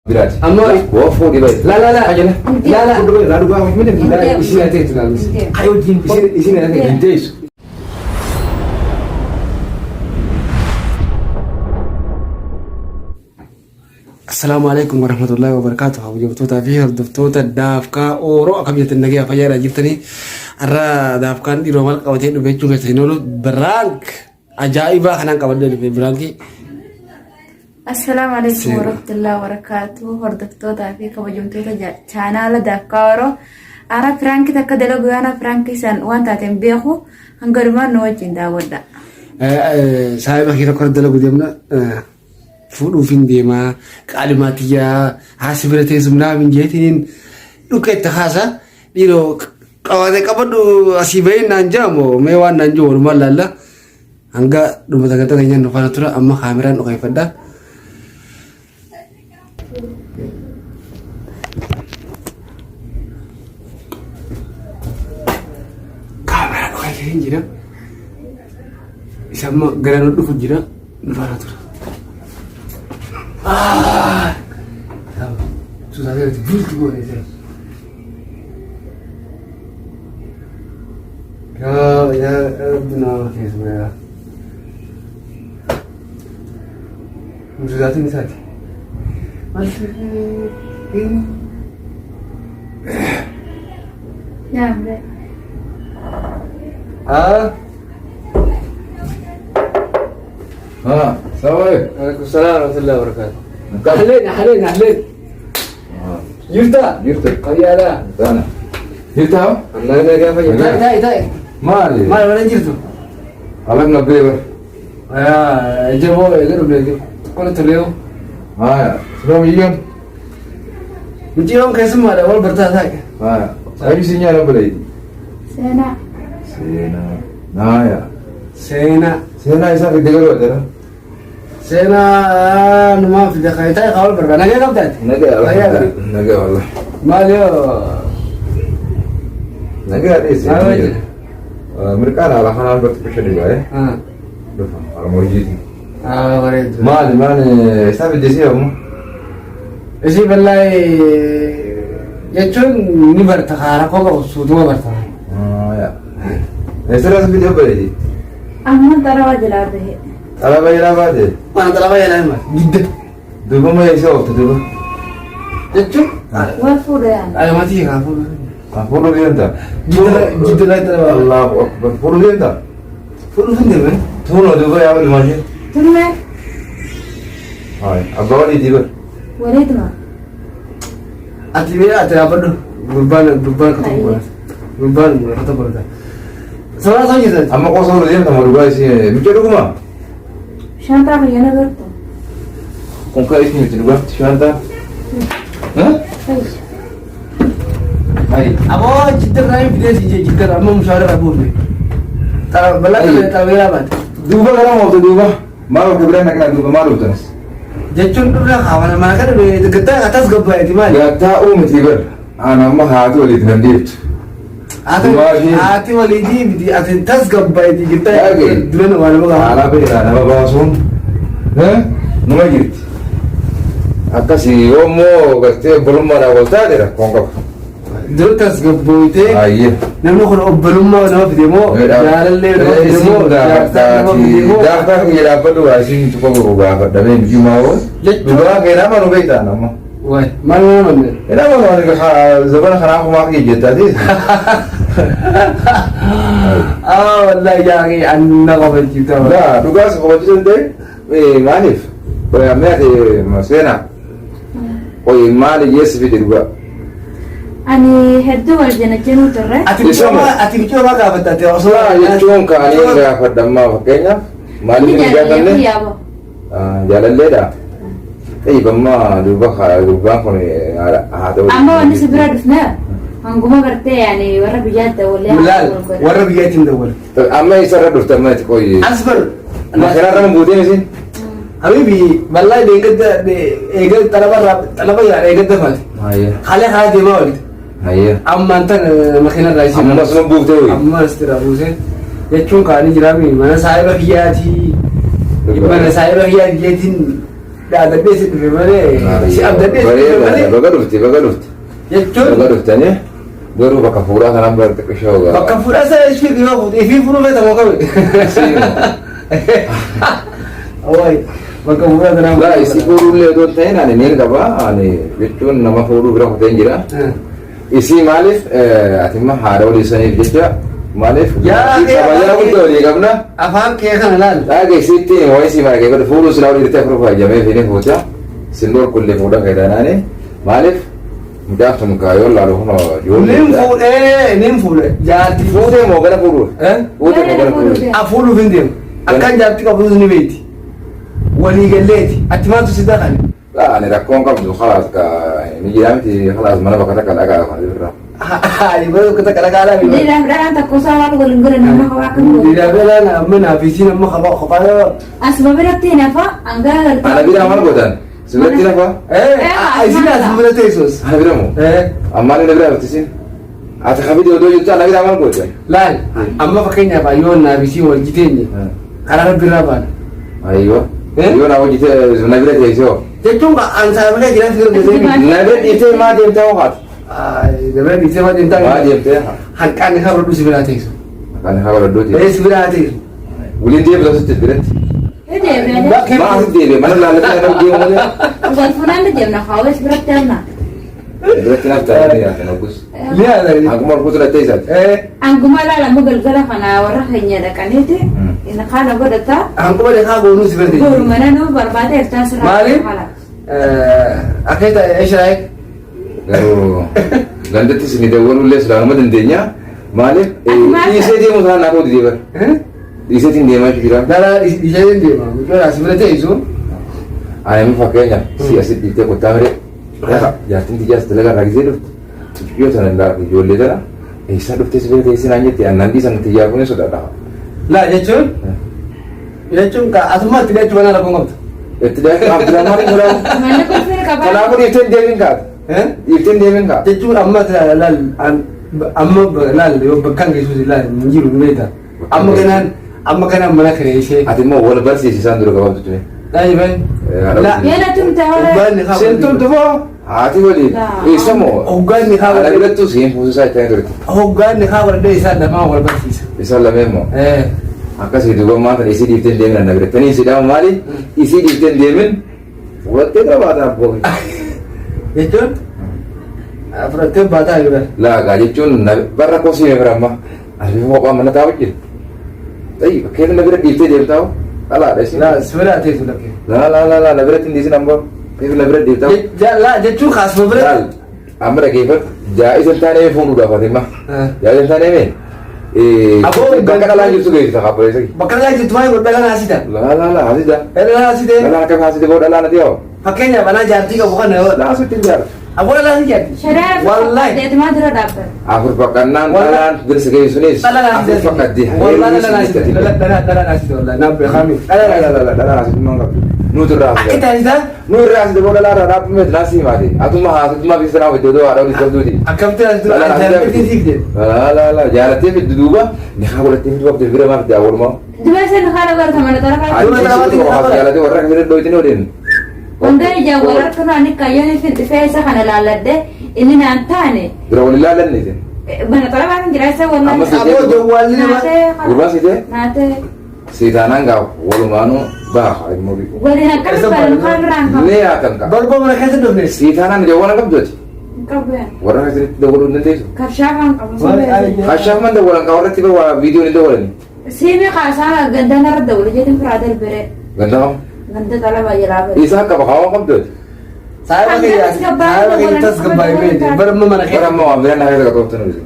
Biraati. Amma Waa fuudhi bahe. La la la. Ajala. La la. Fuudhi bahe. Laa dhugaa miti miti. La isin haa teessu laamis. Kayo wajjin. Isin haa teessu. Hin teessu. Assalaamu alaikum warahmatullahi wabarakatuh. Hawwattoota fi hordoftoota daafkaa Ooroo akkam jirtan nagaya fayyaadhaa jirtanii. Har'a daafkaan dhiiroo maal qabatee dhufe jechuun keessa hin oolu. Biraank ajaa'ibaa kanaan qabadhee dhufe biraankii. Assalaamu alaikum Seera. warahmatullahi wabarakatuh. Hordoftootaa fi kabajamtoota chaanaala Daafkaa Oromoo. Ara piraankii takka dalagu yaana piraankii san waan taateen beeku hanga dhumaan nu wajjin daawwadha. Saayiba kee tokko dalagu deemna. Fuudhuuf hin deemaa. Qaalimaa tiyyaa haasi bira teessumnaa hin jeetiin dhukkee itti haasa. Dhiiroo qabatee qabadhu asii bahee naan jaamoo mee waan naan jiru walumaan laalla. Hanga dhuma sagantaa keenyaan nu faana tura amma kaameraan dhokeeffadha. Kaameraan dhokeeffadha hin jira. Isa amma gara nu dhufu jira nu faana tura. Suutaa bulti goone jira. Yaa yaa rabbi nama keessa yaa. Muzaatiin isaati. Yaamre. Ah, Haa. Salaamu alaikum. alaikum salaam warahmatullahi wabarakatuh. Ahleen ahleen ahleen. Jirta? Jirtu. Fayyaadha. Taana. Jirtaa? Allah nagaa fayyaa. Ta'i ta'i ta'i. Maali? Maal mana jirtu? Alam na beebar. Yaa jaboo eega dhufne qola turreewu. Haaya. Siraa biyyoon. Mucayyoon keessummaadha wal bartaa ta'i. Haaya. Ayi si nyaara bareedi. Seenaa. Seenaa. Naaya. Seenaa. Seenaa isaa fidde galuu adara. Seenaa numaan fide kan ta'i kan wal bartaa. Nagaa qabdaati? Nagaa Fayyaadha. Nagaa wallah. Maal yoo Nagaa dheesse. Maal wajjin? Mirqaan haala kanaan bakki bisha dhibaa'ee. Ah, Dhufa. Harma hojiiti. ah, bareedu. Maali maali isaa fidde si ammoo. Isii bal'aa jechuun ni barta kaara koo qabu suutuma barta. Haaya. Eessarraa si fidde bareedi? Amma xaraba jalaa bahe. Xalaba jalaa baate. Mana xalaba jalaa hima gidda Duuba ma eessa oofte duuba? jechuun Wal fuudha yaana. alamatii kaafuu. Fuudhuu deemta. Gidda gidda laa xalaba. Allahu akbar. Fuudhuu deemta. Fuudhuuf hin deeman. Tuunoo duuba yaa walumaa ishee. Tunnee Haaya. Abbaa waliitii bar. waliiduma. Ati mee ati dhaabbadhu gurbaan gurbaan akka tokko godhata. Gurbaan akka tokko godhata. Sababa isaa jirtan. Amma qosa fuudhuu deemta moo dhugaa isii micha dhuguma? Shaantaa fayyana gartu. Kun kan isin miti dhugaatti shaantaa. Hayi. Aboo jidda irraa hin fidee si jee jidda irraa amma mushaara irraa buufne. Bal'aa xabeeraa baate. Duuba gara moofte duuba. Maal of biraan dhaqnaa duuba maal ooftanis? Jechuun dhufna kaawwana mana kana gattaa katas gabbaa'eeti maali? Gattaa uumiti bar. Ana amma haati waliif nan deebtu. Haati waliitii miti ati tas gabbaa'eeti gattaa dura nama nama gaafata. Haala beekaa nama baasuun numa jirti. Akkasii yoo immoo gartee obbolummaadhaan wal taate rakkoon qabu. Dura tas gabbooytee Ayyee. namni kun obbolummaa nama fide moo jaalallee nama fide moo jaarsaa nama fide moo Daaftaa kiyya dhaabbadhu waa isin tuqa godhu gaafadha mee miti maa hoo. Jechuun- Dhugaa kee nama nu beektaa nama. Waay maal nama manne? Nama nu ani zabana kanaa kumaa kiyya jettaati. Ah wallahi yaa kee anna qabachiifta. Laa dhugaa si kabajuu danda'e maaliif? Qoy ammee ati seenaa. Qoy maali jeessi fide dhugaa. Ani hedduu wal janajjanuu turre. Ati bichoo ati bichoo maa gaafatta ati osoo Laa jechuun kaanii gaafadha ammaa fakkeenyaaf maaliif Inni hin jaalallee gaafanne? kiyyaa bahu. Jaalalleedha. Tayyib amma duuba gurbaan kun haadha waliin. Amma wanni si bira dhufne hanguma gartee yaani warra biyyaa dawwalee Laal warra biyyaatiin dawwale. Amma isarra dhufte amma itti qoyyi. Asbar. Makiinaa irra buuteen isin? Habibi wallahi eegadda eega xalaba irraa xalaba yaa eegadda faati. Hayyee. Haala haa deemaa walitti. Hayyee. Ammaan tan makiina irraa isin. Amma sun buuftee hoyi. Amma asirra buusee jechuun kaanii jiraami mana saahiba kiyyaatii. Mana saahiba kiyyaati jeetiin. Dhaadadhee si dhufe malee si abdadhee si dhufe malee Baga dhufte, baga dhufte. jechuun Baga dhuftanii garuu bakka fuudhaa kanaan bara xiqqishoo gaa. bakka fuudhaa sana ishee yoo fuute ifii fuudhuu feeta moo qabe? Wayi bakka fuudhaa sanaa Laa isii fuudhullee otoo hin ta'in ani niin qaba. Ani jechuun nama fuudhuu bira kuteen jira. Isii maaliif ati immoo haadha walii saniif jecha maaliif Yaa kabajaa guddaa walii qabna. Afaan kee kana laal. Dhaaga isiitti waa'ee sii mara keekote fuudhuu silaa walii irratti afur fayyamee fi ni fuuta. Sin dhorkullee fuudha keetaanaani maaliif mucaan sun kaayoo laalu kun ijoollee. Nin fuudhee nin fuudhe jaarti Fuutee moo gara fuudhuuf? Fuutee moo gara fuudhuuf? Fuudhuuf hin deemu. Akkan jaarti qabus ni beekti. Walii galleeti. Ati maaltu si dakane? Laa ani rakkoon qabdu khalaas ka ni jira miti khalaas mana bakka takka dhagaa kan irra. Ani bakka takka dhagaa laa miti. Dhiiraaf dhalaan takka osoo waan waliin godhan nama hawaa kan godhu. Dhiiraaf dhalaan amma naaf isiin amma kophaa kophaa yoo. Asuma biratti hin hafa hangaa galtee. Ana bira maal gootan? Si biratti nafa? Isin as bira teessos. Ana bira moo? Ammaan inni bira hafti isin? Ati kabidi odoo jirtu ana bira maal gootan? Laal amma fakkeenyaaf yoo naaf isiin wal jiteenye karaa rabbi irraa baana. Ayyoo. Yoo naa hojii na bira teessoo. Jechuun an saabilee jiran si gargaaree. Na bira dhiiftee maa deemtee hoo haati? Na bira dhiiftee maa deemtaa? Maa deemtee haa? Hanqaanni kan rodhu si biraa teessu. Hanqaanni kan rodhuuti. Ee si biraa teessu. Waliin deemtu asitti biratti. Deebi'ee. Maa asitti deebi'e mana laallatee kan deemu malee. Wal funaanni deemna kaawwes biratti deemna. Biratti naaf taa'ee ni yaatan hoggus. Ni yaatan. Hanguma ol kutu lattee isaati. Hanguma laala amma galgala kana warra keenya dhaqaniiti. Inni kaana godhata. Hanguma deekaa goonuu si biratti. Boru mana nuu barbaade ertaa sirraa. Maali? Akka ishraa'e. Garuu gandatti isin dawwaluullee silaanuma dandeenya. Maaliif dhiisee deemu sanaan naa ta'uu didee bara. Dhiiseetiin deemaa jira. Dhala dhiisee deema. Mucaan as bira teessu. Ani amma fakkeenyaaf si asitti dhiiftee kottaa miree. Lafa jaartiin tiyyaas dalagaa irraa gisee dhufte. Xixiqqoo sana irraa ijoollee tana eessaa dhuftee si bira teessee naan jette annaan dhiisan tiyyaa kun sodaadha. Laa jechuun jechuun ka asuma itti dhiyaachuu banaa rakkoon qabdu. Itti dhiyaachuu Abdurrahmaan hin godhamu. Manni qulfii qabaa. Kanaafuu dhiiftee hin deemin kaata. Dhiiftee hin deemin kaata. Jechuun amma laal amma laal yoo bakkaan geessuus laal hin jiru ni beekta. Amma kanaan amma kanaan mana kana ishee. Ati immoo wal barsiisi isaan dura gabaabdu ture. Dhaayiban. Yeena tumte hore. Siin tumtu moo haati waliin eessa moo? Hoggaan ni haa Ana birattu siin fuusisaa itti turte. Hoggaan ni haa baradhee isaan lamaan wal barsiisa. Isaan lameen moo? Akkasii duuba maanta isii dhiiftee hin deemin ana biratti. Tanii si dhaamu maali? Isii dhiiftee hin deemin fudhattee bira baata abboo. Jechuun fudhattee baataa jiru. Laagaa jechuun barra koo siime bira amma. As bifa kophaa mana taa'u jira. Ta'i bakkeef na bira dhiiftee deemtaa hoo? Dhalaadha isin. Laa si bira teessu lakkee. Laa laa laa laa na biratti hin dhiisin ammoo. Keef na bira dhiiftaa hoo? Laa jechuun kaasuma bira. Laal amma dhageeffadhu. Jaa'isa hin taane fuudhuudhaaf ati imma. Jaa'isa hin taane mee? Aboo Bakka dhalaan jirtu geessita kaabboleessa. Bakka dhalaa jirtu maal godhu dhalaan haasita. Laa laa laa haasita. Dhalaan haasite. Dhalaan akkam haasite boo dhalaan ati hoo? Fakkeenyaaf anaa jaartii qabu kana yoo. Laa sitti hin jaartu. Aboo dhalaan si jaarti. Sharaa Wallaahi. deetumaa dura dhaabbata. Afur fakkannaan dhalaan dirsa geessunis Dhalaan afur haasite. fakkatti. Wallaahi dhalaan haasite. Dhalaan haasite wallaahi. Naaf beekami. Dhala dhala dhala dhala haasite maal qabdu? Nuti irraa Akka haasite. taasisa. Nu irraa haasite boo dhalaa irraa dhaabbame naasii maati. Atuma haasituma fi sanaa hojii odoo haadha olii qabduuti. Akkamitti haasite? Jaalattee siif jedhe. Laa laa laa jaalattee fiddu duuba ni haa godhattee fiddu qabdu bira maaf daawwalumaa. Duba isin haala barta mana tarafa. Duba xarafaatti ni haala. Jaalatee warra akkasii dhoyitini odeenu. Hunda ijaan wal harkanu ani kayyaan isin dhufee isa kana laalladhe inni naan taane Dura wal ilaallanne isin. mana xarafaa kan jira isa Amma wallaan. si- Aboo jawwaalli nama. Naatee Gurbaa siitee naatee siitaanaan gaaf walumaanuu baafa immoo biqu. waliin akkamitti baran kaan biraan qabu. Ni yaatan kaa. Barboo mana keessa dhufne. Siitaanaan jawwaana qabduuti. Qabu yaa. Warra akkasitti dawwaluu hin dandeessu. Karshaafaan qabu. Kashaaf man dawwalan kaa warratti waa viidiyoon hin dawwalani. Siimii kaasaa gandaan irra dawwala jeetiin firaa darbere. Ganda kam? Ganda xalaba jalaa bari. Isaa qaba kaawwan qabduuti. Saayiba kiyya saayiba kiyya tasgabbaa'ee beekte. Bara amma mana Bara keessa. amma waan biraan na keessa qaxooftu nuti.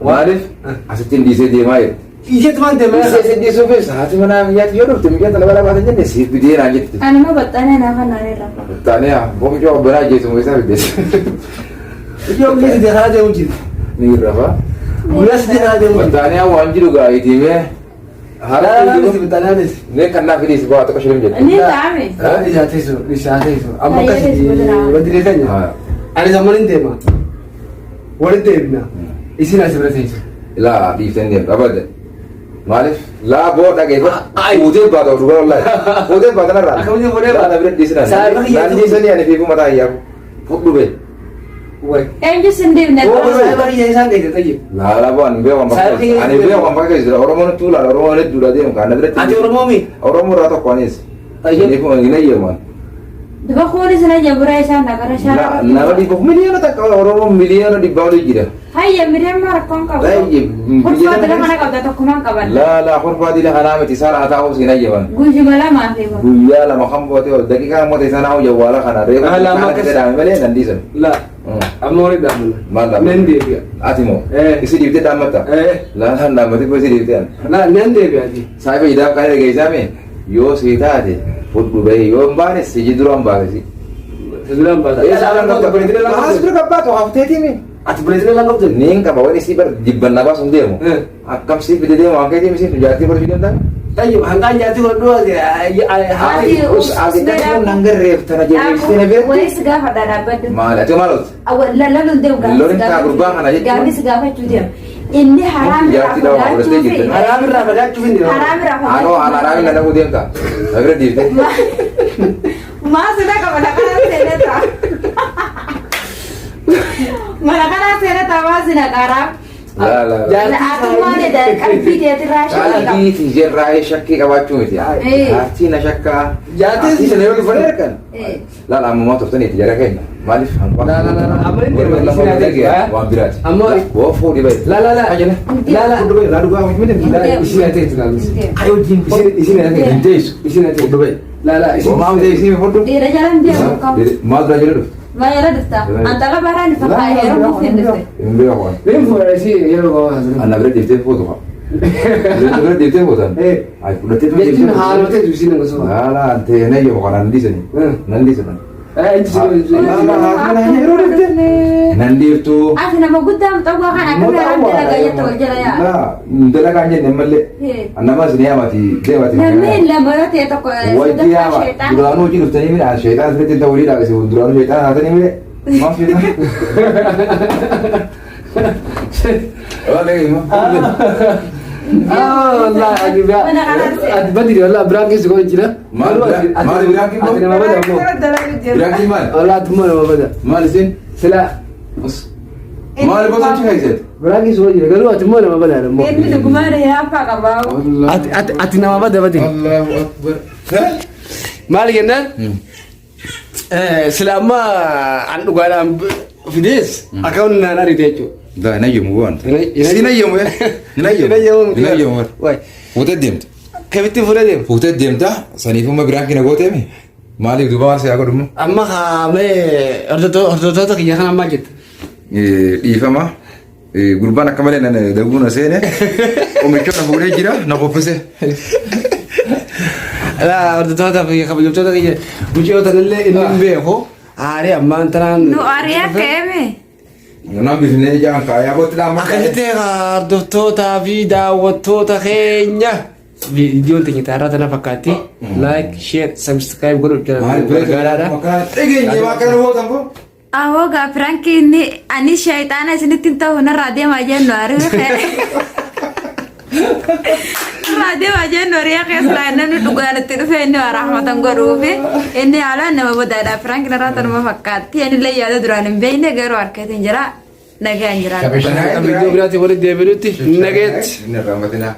Maaliif asitti hin dhiisee deemaa jirti. Isheetu waan deemaa Dhiisee si dhiisuufis haati manaa biyyaatti yoo dhufte miyyaan xalaba lama baatan jenne siif fidee naan jetti. Ani immoo baxxanee naa kan naan irra. Taanee haa boqochoo obbolaa jeetu isaa fiddees. Iyyoo guyyaa sidee karaa deemu jiru. Ni irrafa. Guyyaa sidee karaa deemu jiru. Baxxanee waan jiru gaa itimee. Laa laa miti baxxanee miti. Ne kan naa fidiis bu'aa tokko shilim jette. Ni ta'ame. Isaa teessu isaa teessu amma akkasii badii keenya. Ani samman hin deema. Walitti deebina. Isin as bira teessu. Ilaa dhiiftee hin deemtu abadan. Maaliif? Laa boo dhageeffadhu. Ai. Fuutee baata dhugaa wallaahi. Fuutee baata narraa. Akkamitti fuudhee baata? Laa na bira dhiisinaa. Saayiba kiyya Naan dhiisanii ani fiifuu mataa hiyyaa. Fudhu bee. Way. Eenyu sin dhiifne? Saayiba kiyya isaan geesse tayyib. Laa laa boo ani beeku waan bakka Saayiba kiyya ani beeku waan bakka keessa jira. Oromoon tuulaadha. Oromoon hedduudha deemu kan na biratti. Ati Oromoo mi? Oromoo irraa tokko anis. Tayyib. Saniifuu hin eeyyamu ani. Duba kuunis na jabura isaan nagara shaara. Nama dhibba miliyoona takka Oromoo miliyoona dhibbaa olii jira. Hayya mireen maa rakkoon qabu. Tayyib. Kurfaa dila kana qabda tokkumaan qaban. Laa laa kurfaa dila kanaa miti isaan haa taa'uus hin ayyaman. Guyyuma lamaa fi kun. Guyyaa lama kan boote daqiiqaa immoo ta'e sanaa jawwaala kana reefu Ah, lama kana akkas- jedhame malee nan dhiisan. Laa. Amma waliin dhaabbanna. Maal dhaabbanna? Nan deebi'a. Ati moo Eh. isi dhiiftee dhaammatta? Eh. Laa laan dhaammate koo isi dhiiftee an. Laa nan deebi'a ati. Saayiba idaaf kan dhageessaa mee yoo sii taate fudhu bahee yoo hin baane siji dura hin baase si. Si duraan baata. Eh, Haas bira qabbaatu hafteetii mee? Ati pireezidii lan qabdu? Niin qaba wani si bar jibbannaa baasuun deemu. Eh. Akkam si fide deemu waan keetii misiif jaartii barachuu danda'a? Tayyib hanqaan jaartii godhadhu Ati Us ati nan garreef tana jabeessitee na beektu. Wayis gaafadha dhaabbadhu. Maali ati maal oolta? Loluun deemu Loluun taa gurbaa kana jechuun- gaafis gaafachuu deemu. Inni haraam irraa Jaartii lama fudhattee fagaachuu fi jirti. Haraam irraa fagaachuuf hin deemu. haraam irraa Anoo an haraami na dhaquu deemta. Na bira dhiiftee. Maa sina qaba mana kanaa seenata. Mana kanaa seenata maa sina qaraam. Laa laa laa. Atummaan qalbii teetirraa shakkii qaba. Qalbii tiyyeerraa shakkii qabaachuu miti. Eh. Jaartii na shakkaa. Jaartiin- Jaartii sana yoo dhufanii argan. Eh. Laala ammumaa turtaniiti jara keenya. Maaliif hanqaa? La, la, la, la. Amma inni Warri deema, lafa isin dhagee adeemu, waan biraati. Amma- Woo fuudhi bahe. La la la. La la. Fuudhu bahe. Laa dhugaa miti miti. La isin ateetu laamis. Ayi wajjin Isin ateetu. Hin teessu. Isin ateetu. Fuudhu bahe. La la isin. Homaa miti isin fuudhu. Dhiira jalan deemu qabu. Maal dura jala dhufte? Maa jala dhufta? Antala baraan fakkaa heerumuuf hin dhufte. Hin beeku ani. Min fuudha isin yeroo gabaabaa. Anna bira dhiiftee fuutu qaba. Bira dhiiftee fuutan. Eh. Ayi fudhattee Jechuun haalota teessu isin akkasuma. Laala ante na yoo kana nan dhiisani. Eh. Nan dhiisan. Eh inchi isin. Nan dhiiftu. Ati nama guddaa muxawwaa kan akka haraam dalagaa jettu wal jala yaa. Laa dalagaa hin jenne ammallee. Nama isin yaamati deemati. Namni lama yoo ta'e tokko Wajji yaama duraanuu hojii dhuftanii midhaan sheexaan asirratti ta'uu walii dhaabese duraanuu sheexaan haatanii mire maaf sheexaan. Ah wallahi ati bira. Ati badiri wallahi biraan keessa godhu jira. Maal bira- maal biraan keessa? Ati nama bada ammoo. Biraan maal? Wallahi ati immoo nama bada. Maal isin? Sila Maal gosa keessatti? biraan keessa godhu jira garuu ati immoo nama bada ammoo. Inni dhugumaan hinaaffaa qabaa. Ati ati ati nama bada badiri. Allahu akbar. Maal jennaan? Sila amma an dhugaadhaan fidees akka inni naan ariite jechuudha. Da hin ayyamu waan. Sin ayyamu hin ayyamu. Hin ayyamu. Waay. Fuutee deemta. Kamitti fuudhee deema? Fuutee deemta saniifuma biraan kina gooteemi. Maaliif duuba maal siyaa godhumu? Amma haamee hordoftoota kiyya kana ammaa jetta. Dhiifama. Gurbaan akka malee nan daguu na seene. Oomicha na fuudhee jira na qoffise. Hordoftoota kiyya kabajamtoota kiyya mucayyoo tanallee inni hin beeku. Aaree ammaan tanaan. Nu ariyaa ka'eeme. Naan bifnee jaan kaayaa bootti dhaamma. Akkasitti hordoftootaa fi daawwattoota keenya viidiyoon teenya taarraa tana fakkaatti. Like, share, subscribe godhuuf jala gargaaraadha. Dhageenye waa kana bootan boo. Awoo gaa pirankii inni ani shayxaana isinitti hin ta'u narraa deemaa jennu ari'ee kee. Narraa deemaa jennu ari'ee keessa namni dhugaan itti dhufe inni waa rahmatan godhuufi inni haalaan nama bodaadha pirankii narraa tanuma fakkaatti inni illee yaada duraan hin beekne garuu harkatiin jira nagaan jira. Viidiyoo biraatiin walitti deebinutti nageetti. Inni irraanfatinaa.